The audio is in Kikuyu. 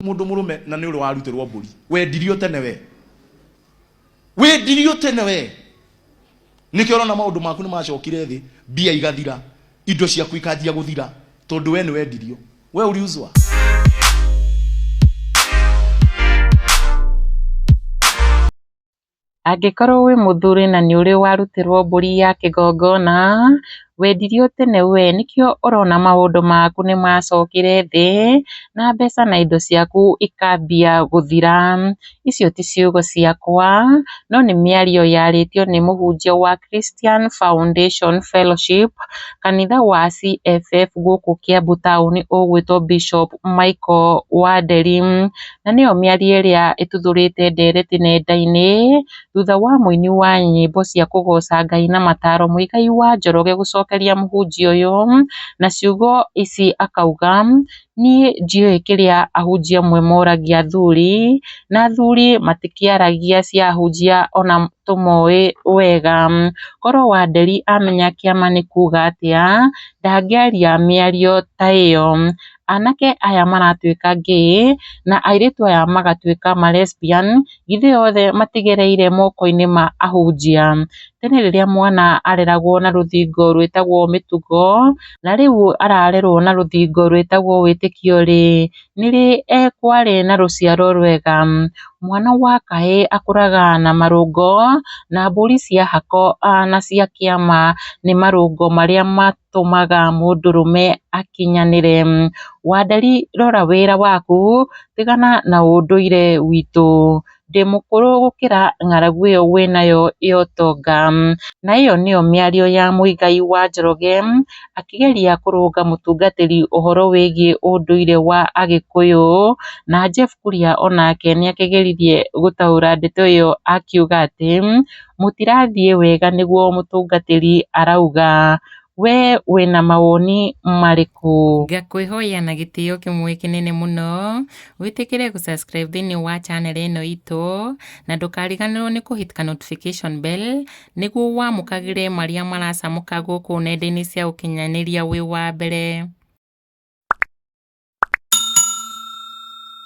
Mũndũ mũrũme na nĩ ũrĩ warutĩrwo mbũri. Wendirio tene we. Wendirio tene we. Nĩkĩo ũrona maũndũ maku nĩ macokire thĩ, mbia igathira, indo ciaku ikanjia gũthira, tondũ we nĩ wendirio. We uliuzwa. Angĩkorwo wĩ mũthuri na nĩũrĩ warutĩrwo mbũri ya kĩgongona, wendirio tene we nĩkĩo ũrona maũndũ maku nĩmacokire thĩ, na mbeca na indo ciaku ikambia gũthira. Icio ti ciugo ciakwa, no nĩ mĩario yarĩtio nĩ mũhunjia wa Christian Foundation Fellowship, kanitha wa CFF gũkũ Kiambu taũni ũgwĩtwo Bishop Michael Wanderi. Na nĩyo mĩario ĩrĩa ĩtuthũrĩte ndereti nenda-inĩ, thutha wa mũini wa nyĩmbo cia kũgoca Ngai na mataro Muigai wa Njoroge gũcokeria mũhunjia ũyũ na ciugo ici akauga, niĩ ndiũĩ kĩrĩa ahunjia amwe moragia athuri, na athuri matikĩaragia cia ahunjia ona tũmoĩ wega. Korwo Wanderi amenya kĩama nĩ kuga atĩa, ndangĩaria mĩario ta ĩyo. Anake aya maratuĩka gay na airĩtu aya magatuĩka ma lesbian, githĩ othe matigereire moko-inĩ ma ahunjia? Tene rĩrĩa mwana areragwo na rũthingo rwĩtagwo mĩtugo, na rĩu ararerwo na rũthingo rwĩtagwo wĩtĩkio-rĩ, nĩrĩ kwarĩ na rũciaro rwega? Mwana wa kahĩĩ akũraga na marũngo, na mbũri cia hako na cia kĩama nĩ marũngo marĩa matũmaga mũndũrũme akinyanĩre. Wanderi rora wĩra waku, tigana na ũndũire witũ. Ndĩ mũkũrũ gũkĩra ng'aragu ĩyo wĩnayo ya ũtonga. Na ĩyo nĩyo mĩario ya Muigai wa Njoroge akĩgeria kũrũnga mũtungatĩri ũhoro wĩgiĩ ũndũire wa Agĩkũyũ. Na Jeff Kuria onake nĩakĩgeririe gũtaũra ndeto ĩyo akiuga atĩ mũtirathiĩ wega nĩguo mũtungatĩri arauga. We wĩna mawoni marĩkũ? Ngakwĩhoya na gĩtĩo kĩmwe kĩnene mũno, wĩtĩkĩre gũ subscribe thĩinĩ wa channel ĩno itũ, na ndũkariganĩrwo nĩ kũ hit ka notification bell, nĩguo wamũkagĩre marĩa maracamũka gũkũ nenda-inĩ cia ũkinyanĩria wĩ wa mbere.